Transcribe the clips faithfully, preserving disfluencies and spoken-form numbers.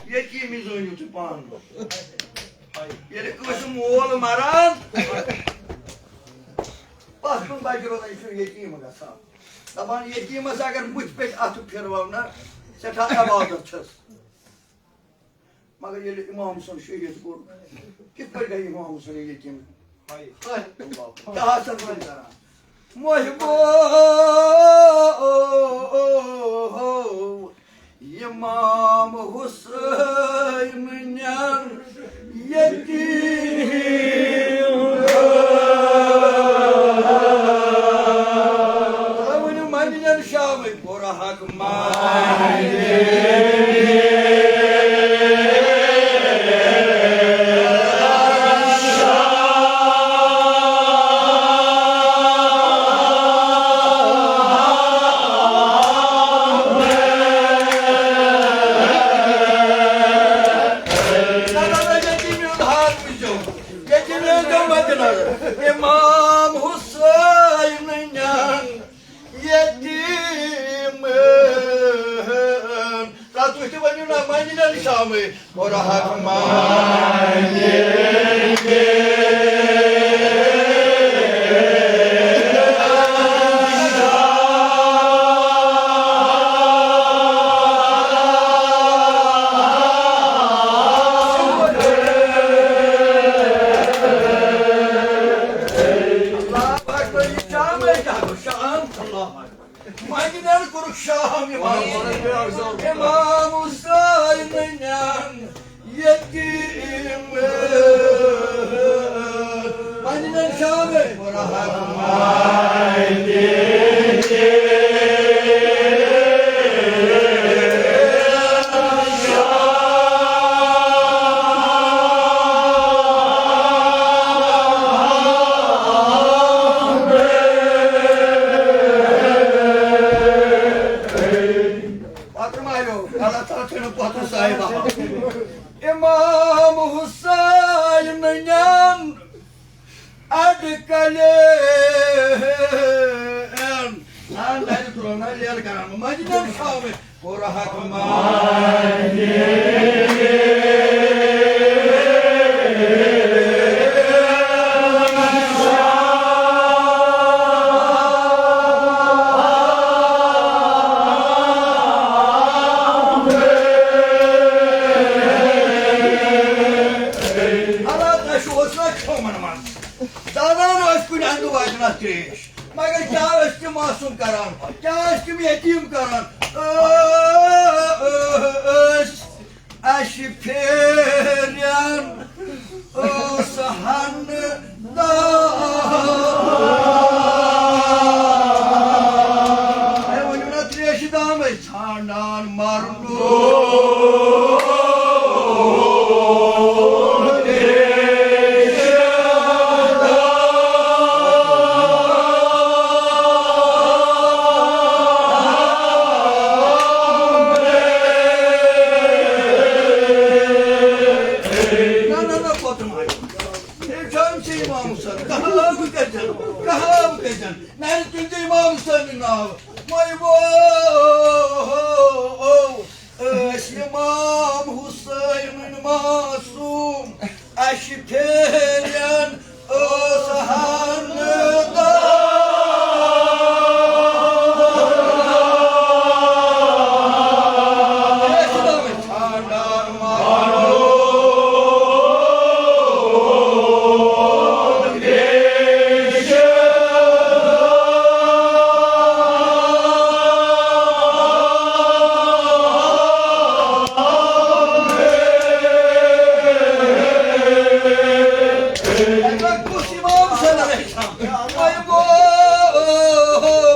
ییٚتہِ یہِ مِزٲنِو تُہۍ پانہٕ۔ ییٚلہِ کٲنٛسہِ مول مَران، پَتھ کُن بَچہِ روزان، یہِ چھُ یتیٖم گژھان۔ دَپان، یتیٖمَس اگر بُتھِ پٮ۪ٹھ اَتھٕ پھِروَو نہ، سٮ۪ٹھاہ عبادت چھَس۔ مگر ییٚلہِ اِمام حُسین شہیٖد گوٚو، کِتھ پٲٹھۍ گٔے اِمام حُسین یتیٖم؟ کیٛاہ حسن وۄنۍ کران؟ محبو، اِمام حُسین نٮ۪ن یتیٖم۔ ؤنِو، منہِ نٮ۪ن شامٕے۔ اِمام حُسین نٮ۪ن یتیٖمن۔ تَتھ تُہۍ تہِ ؤنِو نا، منہِ نٮ۪ن شامٕے۔ رحمان۔ اللہ اکبر، یہِ شام ہے کیا گو؟ شام، اللہ اکبر۔ مجنن کرک شام امام، امام حسین نین یتیم۔ مجنن شام۔ پتہٕ ماریو، اللہ تعالیٰ تھٲینو پتہٕ صاحب۔ امام حسین نین اڈ کلین۔ نان دارِ ترٛوو نہ لیر کران، مجدن شامل۔ اور حق مجد۔ اللہ تعالیٰ چھُ اوس نہ کھیوٚمُت منٛز۔ زانان ٲسۍ کُنہِ اندٕ واتہِ نہ تریش۔ مگر کیٛاہ ٲسۍ تِم معصوم کران؟ کیٛاہ ٲسۍ تِم یتیٖم کران؟ ٲ-، ٲ-، ٲ-، ٲسۍ اَسہِ پھیرن، ٲس ہن دار۔ ہے، ؤنِو نا، تریشہِ دام ٲسۍ ژھانڈان مرنُک۔ نہ، نہ، نہ، پوٚتُم آیہِ۔ ہے، جان چھِ امام حسین، کہاو کتٮ۪ن، کہاو کتٮ۪ن؟ نہ، تُہۍ دِ امام حسین ناو۔ وۄنۍ وو، ٲسۍ امام حسین معصوم، اَسہِ پھیرن ٲس ہن دار۔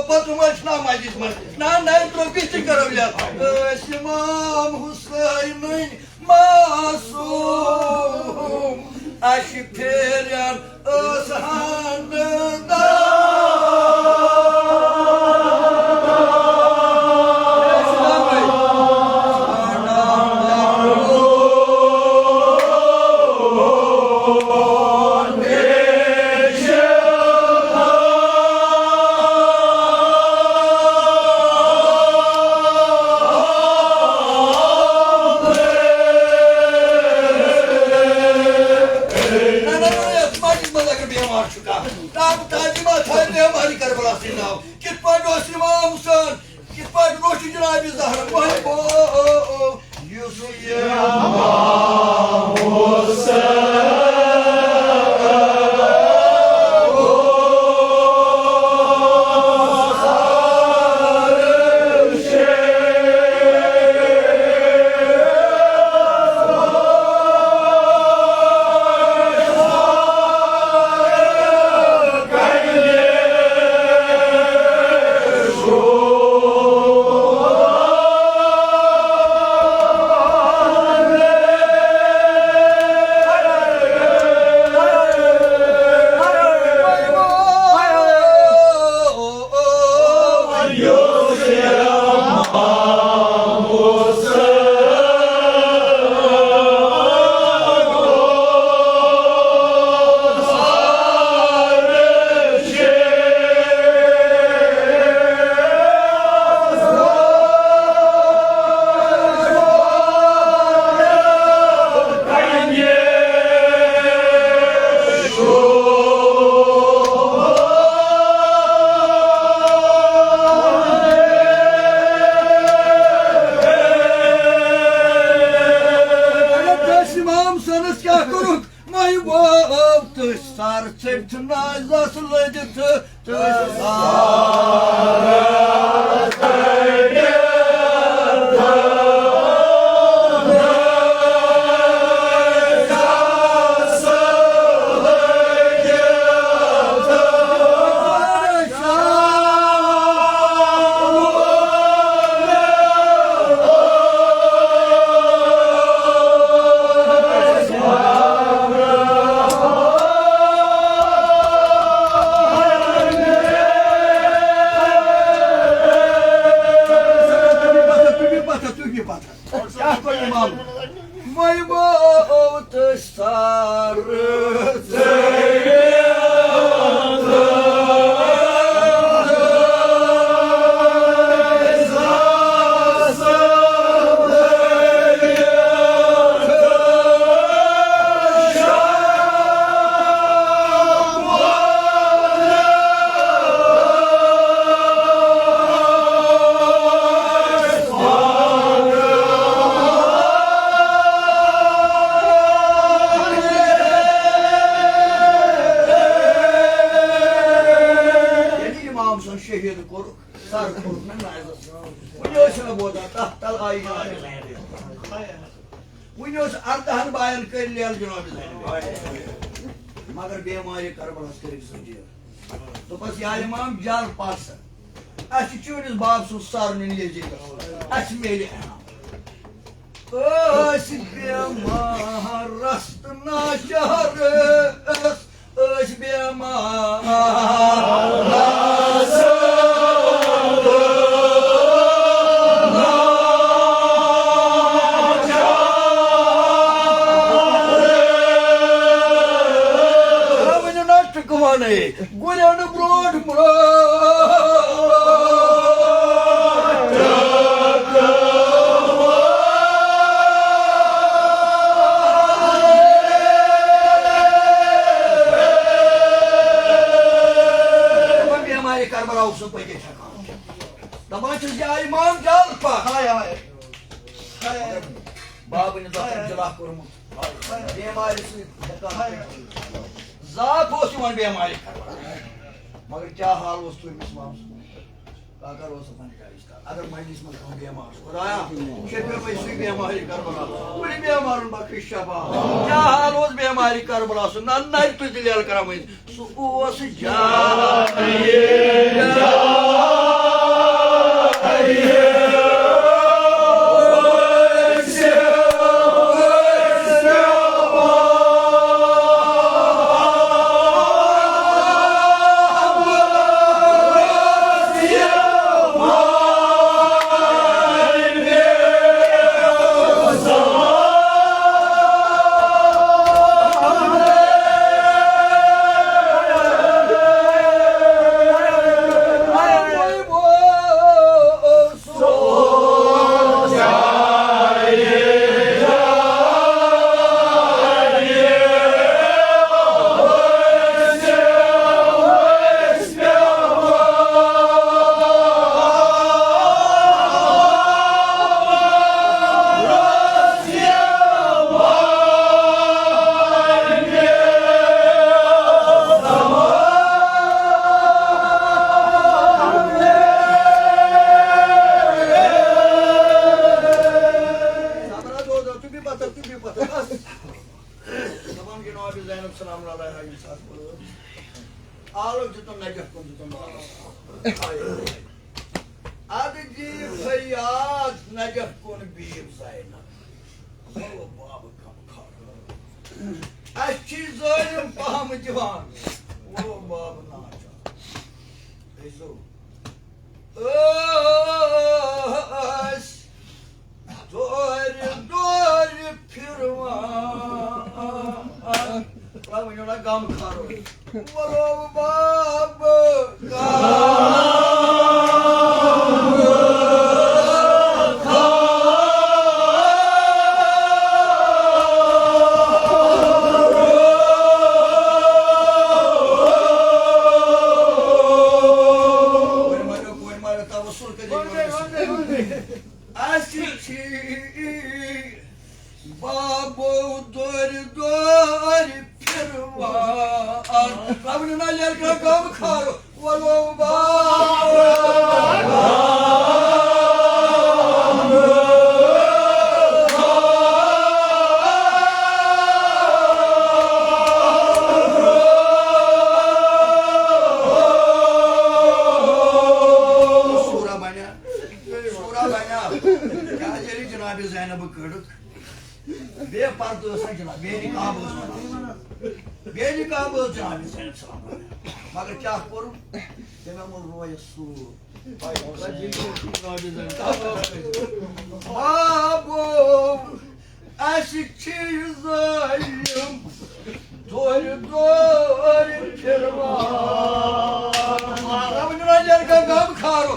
پتہٕ ما چھُنہ مسجد منٛز؟ نہ، نہ، رۄپیہِ تہِ کرو یتھ۔ ٲسۍ امام حسینٕنۍ معصوم، اَسہِ پھیرن ٲس ہن دار۔ تھایہِ بیمارِ کربلا سٕنٛدۍ ناو۔ کِتھ پٲٹھۍ اوس امام حسین؟ کِتھ پٲٹھۍ روٚچھ جناب زہرا؟ وۄنۍ گوٚو یُس یہِ اگر تٔمۍ امام حسینس کیٛاہ کوٚرُکھ؟ وۄنۍ وٲو تٔسۍ سر ژٔٹِتھ نازس لٔدِتھ تٔسۍ سر۔ تُہۍ بِہِو پتھر، تُہۍ بِہِو پتھر۔ کیٛاہ کوٚر امام؟ وۄنۍ ووت سر۔ ییٚلہِ امام سُنٛد شہید کوٚرُکھ، سر کوٚرُکھ نہٕ نازس۔ وُنہِ ٲسۍ نہٕ بوزان، تتھ تل آیہِ جناب زینب۔ وُنہِ اوس اردہن باین کٔرۍ لیل جناب زینب۔ مگر بیمارِ کربلاہس کٔرِکھ زنجیر۔ دوٚپس، یا امام، جل پتھ سا۔ اسہِ چھُ چٲنِس باب سُنٛد سر نیُن یزیدس۔ اسہِ میلہِ انعام۔ ٲسۍ بیمار رستہٕ ناچار ٲسۍ۔ ٲسۍ بیمار۔ ؤنِو نا ٹُکہٕ وَنٕے، گُرٮ۪ن برٛونٛٹھ برٛونٛٹھ۔ بیمارِ کربلا اوس نہٕ پٔکِتھ ہٮ۪کان۔ دپان چھُس، یا امام جل پکھ۔ ہاے، ہاے۔ ہاے۔ بابٕنۍ دۄپُن جلا کوٚرمُت۔ بیمارِ سۭتۍ ہٮ۪کان۔ ذات اوس یِوان بیمارِ کربلا۔ مگر کیٛاہ حال اوس تُہۍ مِس وامس؟ کاکر اوس دپان، اگر مجلس منٛز کانٛہہ بیمار چھُ، خدایا، شفیع مےٚ سُے بیمارِ کربلا۔ کُنہِ بیمارن بخش شفا۔ کیٛاہ حال اوس بیمارِ کربلا سُنٛد؟ نہ نرِ تُلۍ تیٚلہِ یلہٕ کران وۄنۍ۔ سُہ اوس جان۔ پتہٕ ٲس دَپان جناب زینب سلام اللہ علیہا ییٚمہِ ساتہٕ بٲژ آلو دیُتُن نجف کُن دیُتُن بالَس۔ اَدٕ دِیِو فریاد نجف کُن بیٖب زینب۔ او بابہٕ کم کھارو۔ اَسہِ چھِ ظٲلِم پہم دِوان۔ او بابہٕ ناچار۔ أسۍ ٲسۍ دورِ دورِ پھِروان۔ آ، ؤنِو نا غم خارو۔ وَلو بابہٕ غم۔ کورِ مارو، کورِ مارو، توسل کٔرِو۔ اَسہِ چھِ بابو دورِ دورِ پھِروان۔ رَبہٕ نہ لڑکا غم خارو، وَلو بابا۔ سورہ بنیا، سورہ بنیا۔ کیٛازِ ییٚلہِ جناب زینب کٔڑٕکھ، بے پردٕ ٲس نہ جناب، بے نقاب ٲس نہ۔ بے نقاب ٲس جناب حسین السلام۔ مگر کیٛاہ کوٚرُن؟ تٔمۍ اوٚن رویَس سوٗر۔ بابو، اَسہِ چھِ ظٲلِم دورِ دورِ پھِروان۔ رَبہٕ نہ لڑکا غم خارو۔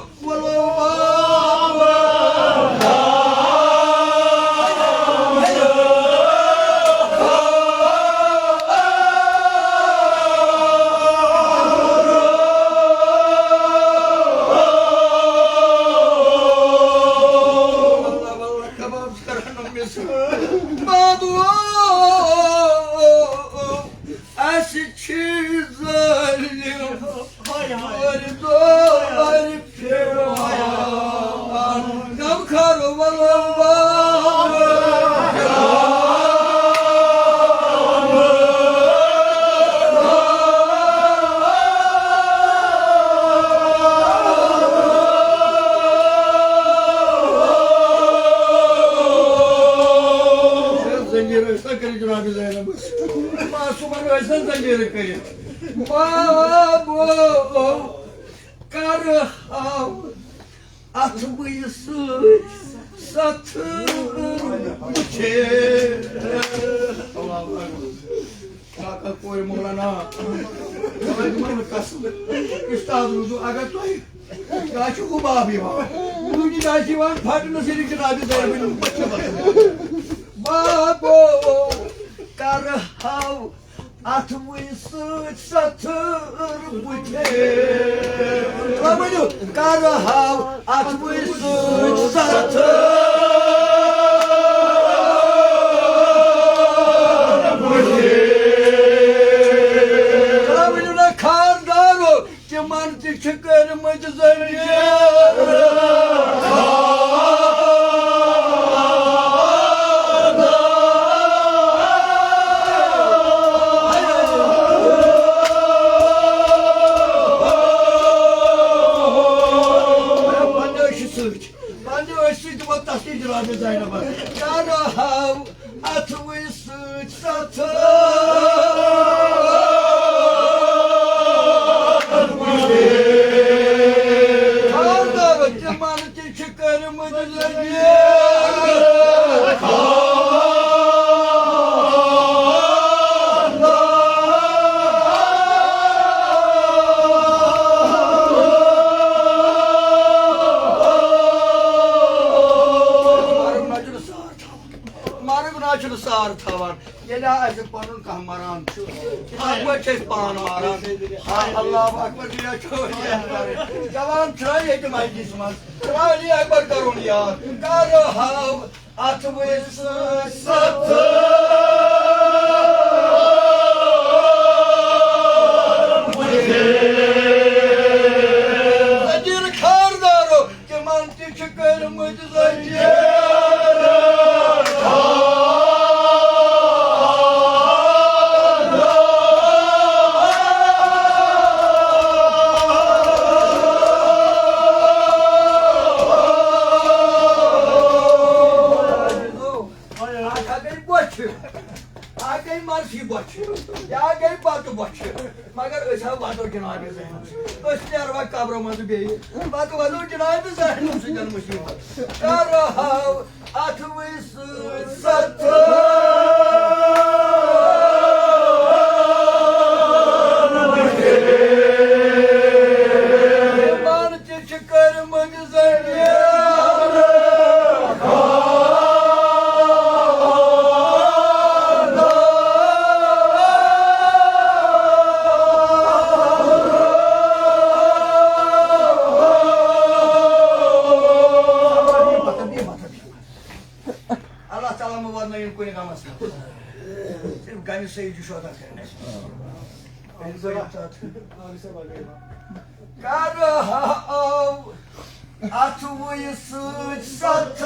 بابو، اَسہِ چھِ ظٲلِم دورِ دورِ پھِروان۔ غم خارو، وَلو بابا۔ زنجیر ٲسۍ نا کٔرِتھ جناب زینبس۔ معصومن ٲسۍ نا زنجیر کٔرِتھ۔ بابو، کر ہاو اتھوٕے سۭتۍ ستھ بُتھے۔ کاکا کورِ مولانا، تِمن قسم، استاد روٗدو، اگر تۄہہِ کیٛاہ چھُ حُباب یِوان؟ کُنہِ جایہِ چھِ یِوان پھٹنہٕ سۭتۍ جناب زینبٕنۍ بُتھِ۔ بابو، کر ہاو اتھوٕے سۭتۍ ستھٕر بُتھے۔ وۄنۍ ؤنِو، کر ہاو اتھوٕے سۭتۍ ستھٕر بُتھے۔ وۄنۍ ؤنِو نا، خاردارو، تِمن تہِ چھِ کٔرمٕتۍ زٔمیٖن۔ پننہِ أچھِ سۭتۍ، پننہِ أچھِ سۭتۍ دِمو تصدیٖق جناب زینبس۔ کر ہاو اتھوٕے سۭتۍ ستھٕر۔ خاندار تِمن تہِ چھِ کٔرمٕتۍ زٔمیٖن۔ مارُن نہ چھُنہٕ سار تھاوان۔ مارُن نہ چھُنہٕ سار تھاوان۔ ییٚلہِ آسہِ پنُن کانٛہہ مران چھُ، اَتھ پٲٹھۍ چھِ أسۍ پان ماران۔ ہا، اللہ اکبر، دُنیا چھُ واریاہ اکبر۔ جوان ترٛٲے ییٚتہِ مجلس منٛز، ترٛٲے علی اکبر کرُن یاد۔ کر ہاو اتھوٕے سۭتۍ ستھٕر۔ زنجیر خاردارو، تِمن تہِ چھِ کٔرمٕتۍ زنجیر۔ اکھ ہا گٔے بۄچھِ، اکھ گٔے مرثی بۄچھِ، یا گٔے بتہٕ بۄچھِ۔ مگر أسۍ ہاو وَدو جناب زینس۔ أسۍ نیروا قبرو منٛزٕ بیٚیہِ۔ پتہٕ وَدو جناب زینس سۭتۍ مُصیبت۔ کرو ہاو اتھوٕے سۭتۍ ستھ۔ تِمن تہِ چھِ کٔرمٕتۍ زٔمیٖن۔ اللہ تعالیٰ مہٕ واتنٲیِن کُنہِ غمس منٛز۔ صرف غمہِ سعیدی چھُ عطا کران اَسہِ۔ کرٕ ہاو اتھوٕے سۭتۍ ستھ۔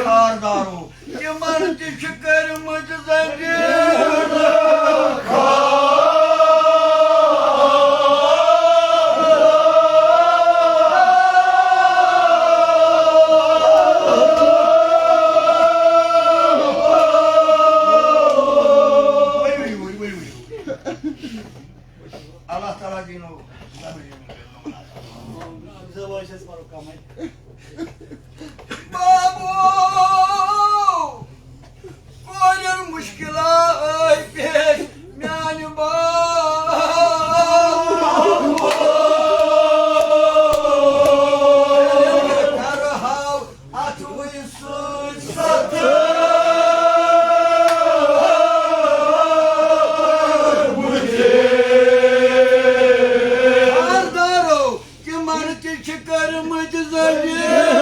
خاردارو، تِمن تہِ چھِ کٔرمٕتۍ زٔمیٖن۔ اللہ تعالیٰ دِنو صبر۔ بابو، کورٮ۪ن مُشکِلات آے پیش میانہِ بابو۔ کرٕ ہاو اتھوٕے سۭتۍ ستھ۔ خاردارو، تِمن تہِ چھِ کٔرمٕتۍ زٔمیٖن۔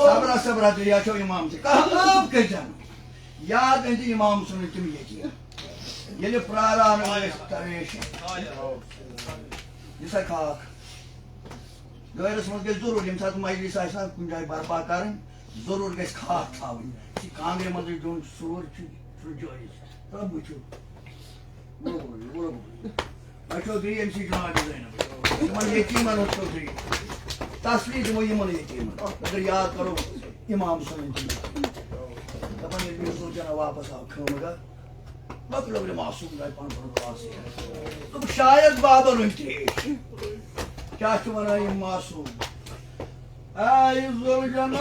صبرا، صبرا، دُنیا چھو امام تہِ۔ کانٛہہ عٲب کٔرۍ زٮ۪نہٕ۔ یاد أنۍ زِ امام سُنٛد تِم یتیٖم۔ ییٚلہِ پراران ٲسۍ تریش، یہِ سا کھاکھ۔ گٲرِس منٛز گژھِ ضروٗر، ییٚمہِ ساتہٕ مجلس آسہِ نا کُنہِ جایہِ برپا کرٕنۍ، ضروٗر گژھِ کھاکھ تھاوٕنۍ۔ یہِ چھِ کانٛگرِ منٛزٕے دیُن سوٗر، چھُ، چھُ جٲیِز۔ تہٕ وٕچھِو، وٕچھِو، وٕچھِو۔ وۄنۍ چھو تُہۍ أمۍ سٕے جناب زینب۔ یِمن یتیٖمن ہُنٛد چھو تُہۍ۔ تسلی دِمو یِمن یتیٖمن۔ اگر یاد کرو امام سُنٛد۔ دپان ییٚلہِ مےٚ زُل جناب واپس آو خٲمہٕ گاہ، مۄکلیو مےٚ معصوم گاے پانہٕ پنُن خاص۔ دوٚپُکھ، شاید بابن أنۍ ترٛیش۔ کیٛاہ چھِ وَنان یِم معصوم؟ اے ذوالجلال،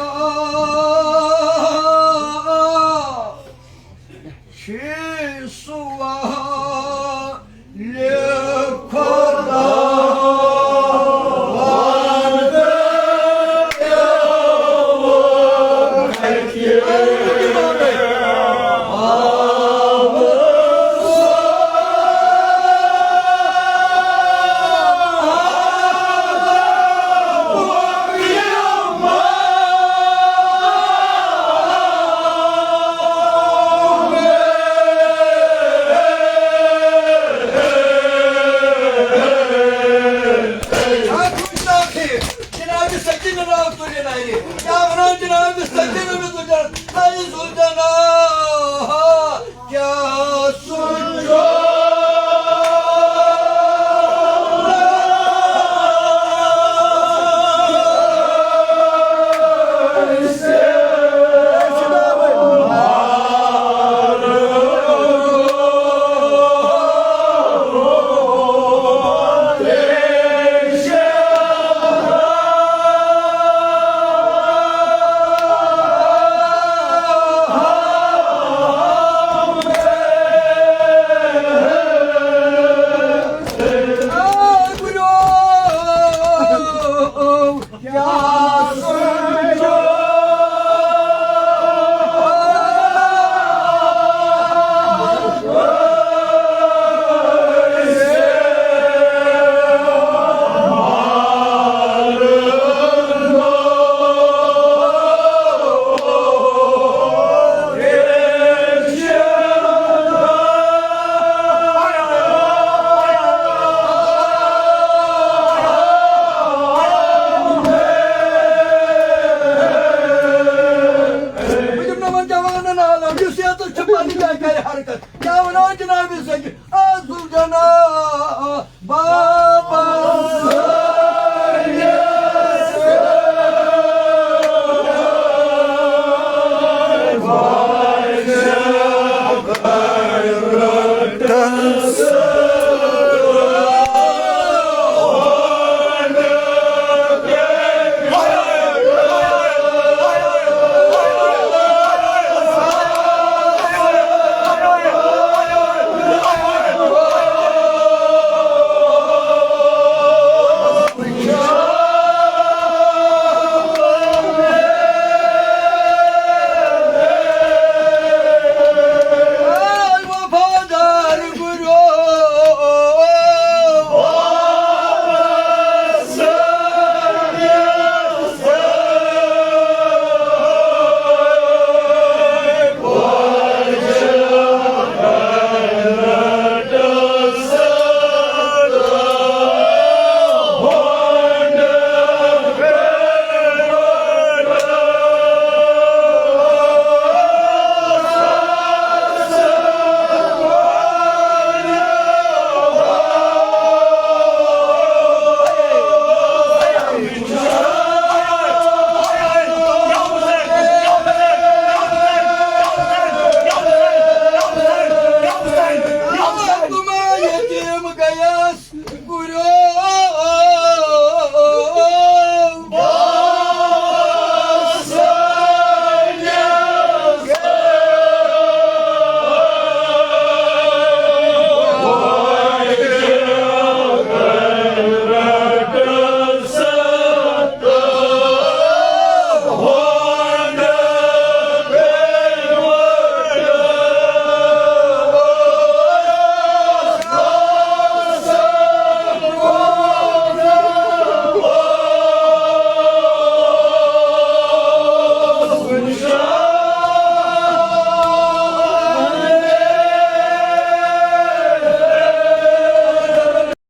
چھی سوال خدا۔ جناب سکینہ راو تُلِن اَتہِ۔ کیٛاہ وَنان جناب سکینہ مےٚ تُلِن؟ اَے ذوالجلال۔